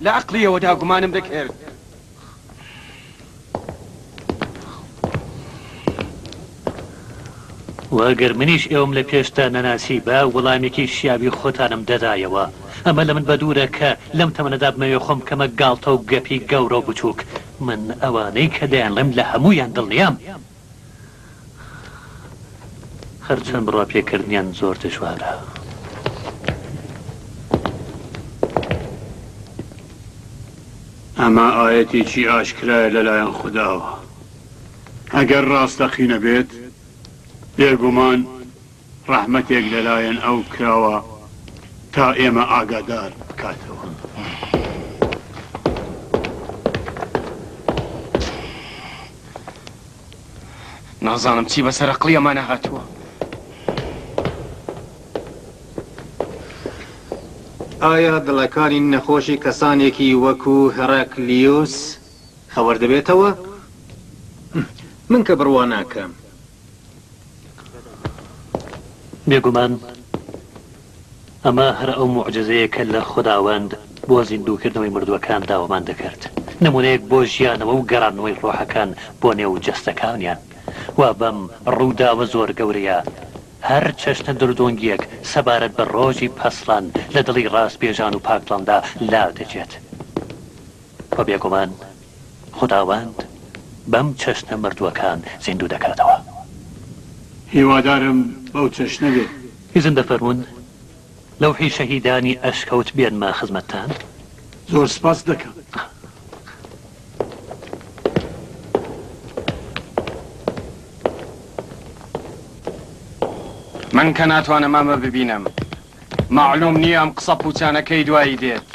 لە عەقڵیەوەدا گومانم دەکرد. وە گەر منیش ئێوەم لە پێشدا نەناسیبا وەڵامێکی شیاوی خۆتانم دەدایەوە. ئەمە لە من بەدوورە کە لەم تەمەنەدا بمەوێ خۆم بکەمە گاڵتە و گەپی گەورە و بچووک. من ئەوانەی کە دەیانڵێم لە هەموویان دڵنیام. هەرچەند بڕوا پێکردنیان زۆر دژوارە. ئەمە ئایەتێکی ئاشکرایە لەلایەن خوداوە ئەگەر ڕاستەقینە بێت بێگومان ڕەحمەتێک لەلایەن ئەو کراوە تا ئێمە ئاگادار بکاتەوە. نازانم چی بەسەر ئەقڵی ئەمانە هاتووە. ئایا دڵەکانی نەخۆشی کەسانێکی وەکو هێراکلیوس خەوەر دەبێتەوە؟ من کە بڕوا ناکەم. بێگومان ئەمە هەر ئەو موعجیزەیە کە لە خوداوەند بۆ زیندووکردنەوەی مردووەکان داوامان دەکرد، نموونەیەک بۆ ژیانەوە و گەڕاندنەوەی ڕۆحەکان بۆ نێو جەستەکانیان. وا بەم ڕووداوە زۆر گەورەیە هەر چەشنە دردۆنگییەک سەبارەت بە ڕۆژی پەسڵان لە دڵی ڕاستبێژان و پاکدڵاندا لادەچێت. وە بێگومان خوداوەند بەم چەشنە مردووەکان زیندوو دەکاتەوە. هیوادارم بەو چەشنە بێت. ئیزن دەفەرموون لەوحی شەهیدانی ئەشکەوت بێنمە خزمەتتان؟ زۆر سپاست دەکەم. من کە ناتوانم ئەمە ببینم. مەعلووم نییە ئەم قسە پووچانە کەی دوایی دێت.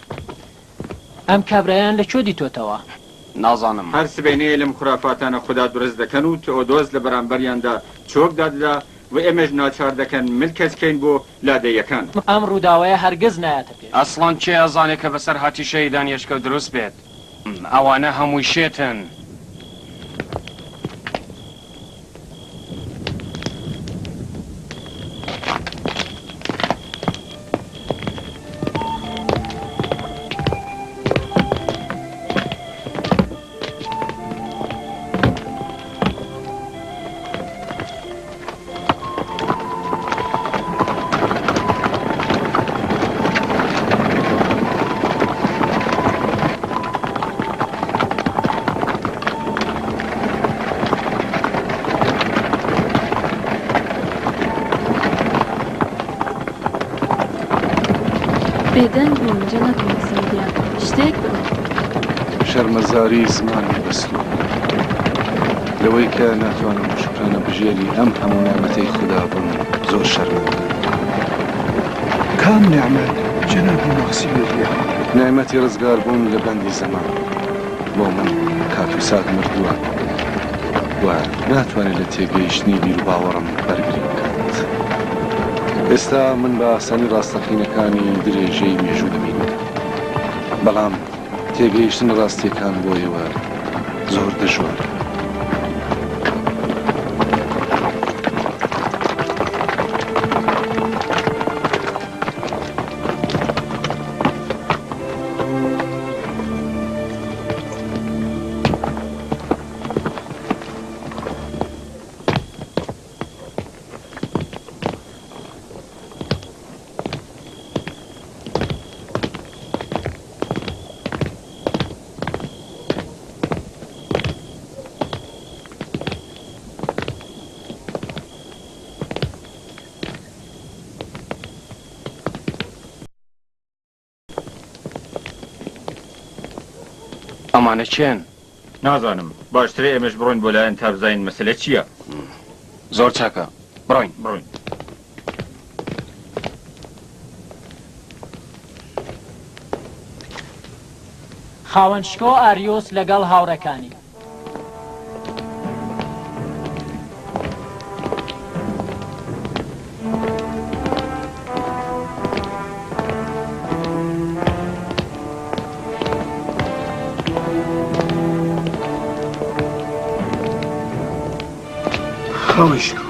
ئەم کابرایەیان لە کوێ دیتۆتەوە؟ نازانم. هەر سبەینێ لەم خورافاتانە خودا دروست دەکەن و تئۆدۆس لە بەرامبەریاندا چۆک دادەدا و ئێمەش ناچار دەکەن مل کەچ کەین بۆ لادێیەکان. ئەم ڕووداوەیە هەرگز نایەتە پێش. ئەسڵەن کێ ئەزانێ کە بەسەرهاتی شەهیدانی ئەشکەوت دروست بێت؟ ئەوانە هەمووی شێتن. بێدەنگ بوون جەنابی مەکسیم گیان، شتێک بڵێ. شەرمەزاری زمانم بەستووە لەوەی کە ناتوانم شوکرانە بژێری ئەم هەموو نیعمەتەی خودا بم زۆر شەرمەندم. کام نیعمەت جەنابی مەخسیویە گیان؟ نیعمەتی ڕزگار بوون لە بەندی زەمان. بۆ من کات و سات مردووە و ناتوانێت لە تێگەیشتنی بیروباوەڕم بەرگری بکات. ئێستا من بە ئاسانی ڕاستەقینەکانی درێژەی مێژوو دەبینم. بەڵام تێگەیشتن لە ڕاستییەکان بۆ ئێوە زۆر دژوارە. ئەمانە کێن؟ نازانم، باشترە ئێمەش بڕۆین بۆ لایان تا بزانین مەسەلە چییە. زۆر چاکە، بڕۆین. بڕۆین. خاوەن شکۆ ئاریۆس لەگەڵ هاوڕێکانی. خاوەن شکۆ.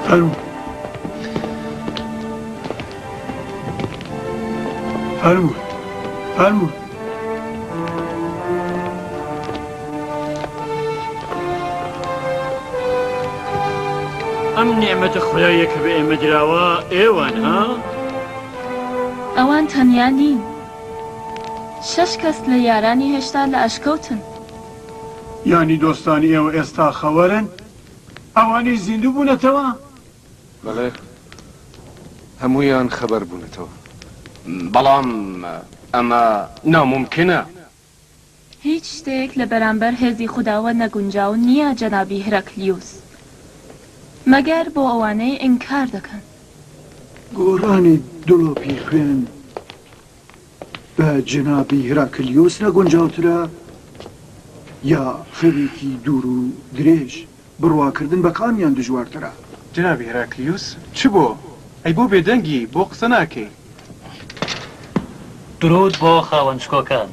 فەرموو. فەرموو. فەرموو. ئەم نیعمەتە خوداییە کە بە ئێمە دراوە ئێوەن ها؟ ئەوان تەنیا نین. شەش کەس لە یارانی هێشتا لە ئەشکەوتن. یانی دۆستانی ئێوە ئێستا خەوەرن؟ ئەوانیش زیندوو بوونەتەوە؟ بەڵێ، هەموویان خەبەر بوونەتەوە. بەڵام ئەمە نامومکینە. هیچ شتێک لە بەرامبەر هێزی خوداوە نەگونجاو نییە جەنابی هرەکلیوس، مەگەر بۆ ئەوانەی ئینکار دەکەن. گۆڕانی دڵۆپی خوێن بە جەنابی هراکلیوس نەگونجاوترە یا خەوێکی دوور و درێژ؟ بڕواکردن بە کامیان دژوارترە؟ جەنابی هراکلیوس، چ بۆ؟ ئەی بۆ بێدەنگی؟ بۆ قسە ناکەی؟ دروود بۆ خاوەن شکۆکان.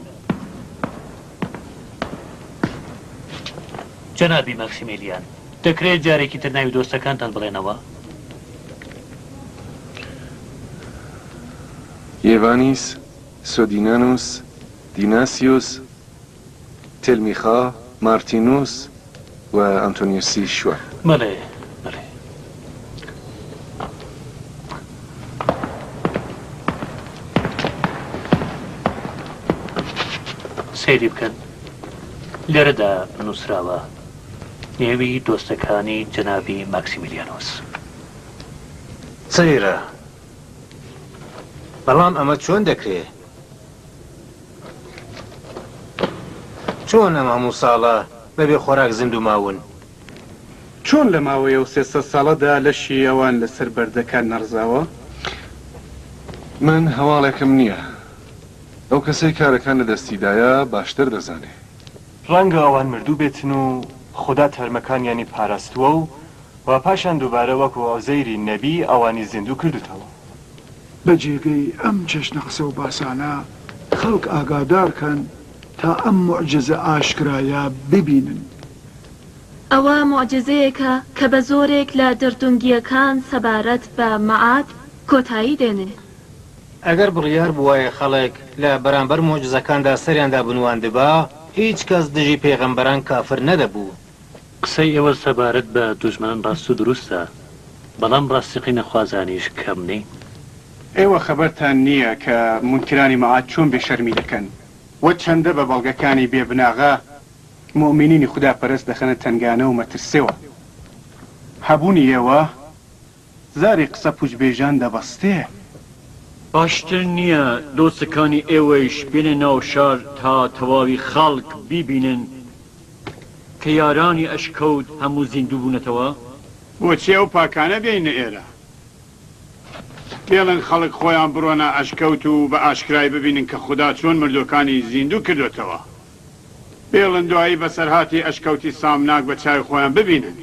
جەنابی ماکسیمیلیان، دەکرێت جارێکی تر ناوی دۆستەکانتان بڵێنەوە؟ یێڤانیس، سۆدینانوس، دیناسیۆس، تێلمیخا، مارتینوس و ئەنتۆنیوسی شوان. بەڵێ، بەڵێ. سەیری بکەن، لێرەدا نووسراوە، نێوی دۆستەکانی جەنابی ماکسیمیلیانۆس. سەیرە! بەڵام ئەمە چۆن دەکرێ؟ چۆن ئەم هەموو ساڵە بەبێ خۆراک زیندوو ماون؟ چۆن لە ماوەی ئەو 300 ساڵەدا لەشی ئەوان لەسەر بەردەکان نەڕزاوە؟ من هەواڵێکم نییە. ئەو کەسەی کارەکان لە دەستیدایە باشتر دەزانێ. ڕەنگە ئەوان مردوو بێتن و خودا تەرمەکانیانی پاراستووە و و پاشان دووبارە وەکو عوزەیری نەبی ئەوانی زیندوو کردوتەوە. بە جێگەی ئەم چەشنە قسە و باسانە خەڵک ئاگادار کەن تا ئەم موعجیزە ئاشکرایە ببینن. ئەوە موعجیزەیەکە کە بە زۆرێک لە دڕدونگییەکان سەبارەت بە مەعاد کۆتایی دێنێ. ئەگەر بڕیار بووایە خەڵک لە بەرامبەر موعجیزەکاندا سەریان دابنواندبا، هیچ کەس دژی پێغەمبەران کافر نەدەبوو. قسەی ئێوە سەبارەت بە دوژمنان ڕاست و دروستە، بەڵام ڕاستەقینەخوازانیش کەم نین. ئێوە خەبەرتان نییە کە مونکرانی مەعاد چۆن بێ شەرمی دەکەن و چەندە بە بەڵگەکانی بێ بناغە موئمینینی خودا پەرست دەخەنە تەنگانە و مەترسێوە. هەبوونی ئێوە زاری قسە پوچبێژان دەبەستێ. باشتر نییە دۆستەکانی ئێوەیش بێنە ناو شار تا تەواوی خەڵک بیبینن کە یارانی ئەشکەوت هەموو زیندوو بوونەتەوە؟ بۆچی ئەو پاکانە بێینە ئێرە؟ بێڵن خەڵک خۆیان بڕۆنە ئەشکەوت و بە ئاشکرای ببینن کە خودا چۆن مردووەکانی زیندوو کردۆتەوە. بێڵن دوایی بەسەرهاتی ئەشکەوتی سامناک بە چاوی خۆیان ببینن.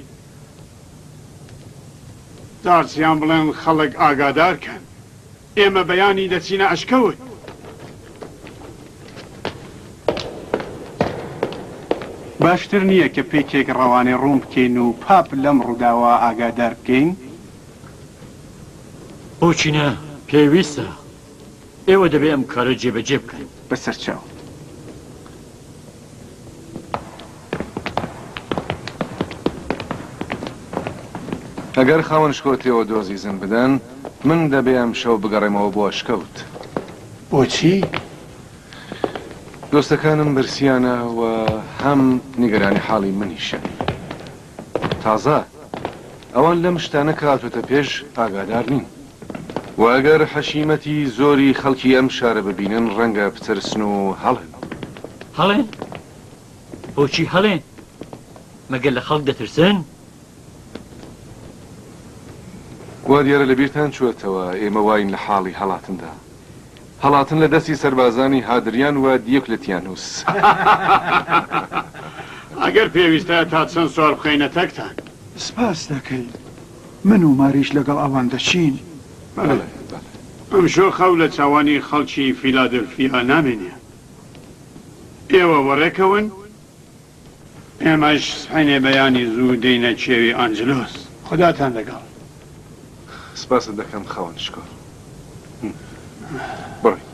جارچیان بڵێن خەڵک ئاگادار کەن. ئێمە بەیانی دەچینە ئەشکەوت. باشتر نییە کە پەیکێک ڕەوانەی ڕووم بکەین و پاپ لەم ڕووداوە ئاگادار بکەین؟ بۆچی نا؟ پێویستە. ئێوە دەبێ ئەم کارە جێبەجێ بکەن. بەسەرچاو. ئەگەر خاوەن شکۆ تێئۆدۆز ئیزن بدەن، من دەبێ ئەمشەو بگەڕێمەوە بۆ ئەشکەوت. بۆچی؟ دۆستەکانم برسیانە و هەم نیگەرانی حاڵی منیشن. تازە ئەوان لەم شتانە کە هاتۆتە پێش ئاگادار نین. وە ئەگەر حەشیمەتی زۆری خەڵکی ئەم شارە ببینن ڕەنگە بترسن و هەڵێن. هەڵێن؟ بۆچی هەڵێن؟ مەگەر لە خەڵک دەترسن؟ وا دیارە لە بیرتان چووەتەوە ئێمە واین لە حاڵی هەڵاتندا. هەڵاتن لە دەستی سەربازانی هادریان و دیۆکلتیانوس. ئەگەر پێویستە تا چەند سوار بخەینە تەکتان. سپاس دەکەین. من و ماریش لەگەڵ ئەوان دەچین. بەڵێ، ئەمشۆ خەو لە چاوانی خەڵکی فیلادلفیا نامێنێ. ئێوە وەڕێکەون، ئێمەش سبحەینێ بەیانی زوو دێینە کێوی ئانجلۆس. خوداتان لەگەڵ. سپاست دەکەم خاوەن شکۆ. بڕۆین.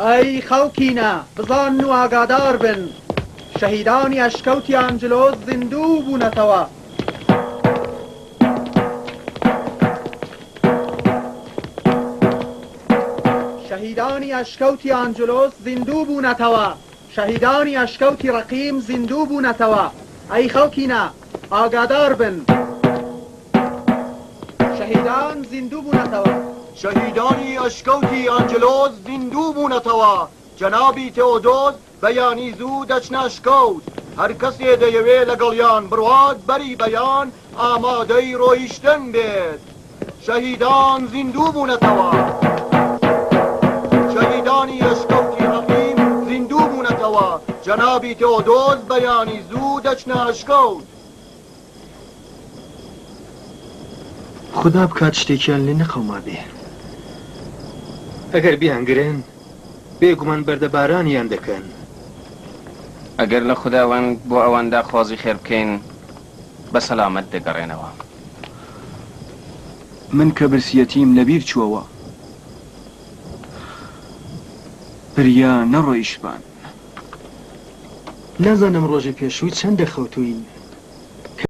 ئەی خەڵکینە، بزانن و ئاگادار بن، شەهیدانی ئەشکەوتی ئانجلۆس زیندوو بوونەتەوە. شەهیدانی ئەشکەوتی ئانجلۆس زیندوو بوونەتەوە. شەهیدانی ئەشکەوتی ڕەقیم زیندوو بوونەتەوە. ئەی خەڵکینە، ئاگادار بن. شەهیدان زیندوو بوونەتەوە. شەهیدانی ئەشکەوتی ئانجلۆس زیندوو بوونەتەوە. جەنابی تێئۆدۆس بەیانی زوو دەچنە ئەشکەوت. هەر کەسێ دەیەوێ لەگەڵیان بڕوات بەری بەیان ئامادەی ڕۆیشتن بێت. شەهیدان زیندوو بوونەتەوە. شەهیدانی ئەشکەوتی ڕەقیم زیندوو بوونەتەوە. جەنابی تێئۆدۆس بەیانی زوو دەچنە ئەشکەوت. خودا بکات شتێکیان لێ نەقەومابێ. ئەگەر بیانگرن، بێگومان بەردەبارانیان دەکەن. ئەگەر لە خوداوەند بۆ ئەوان داخوازی خێر بکەین، بە سەلامەت دەگەڕێنەوە. من کە برسیەتیم لەبیر چووەوە، بریا نەڕۆیشتبان. نازانم ڕۆژی پێشوو چەندە خەوتووین.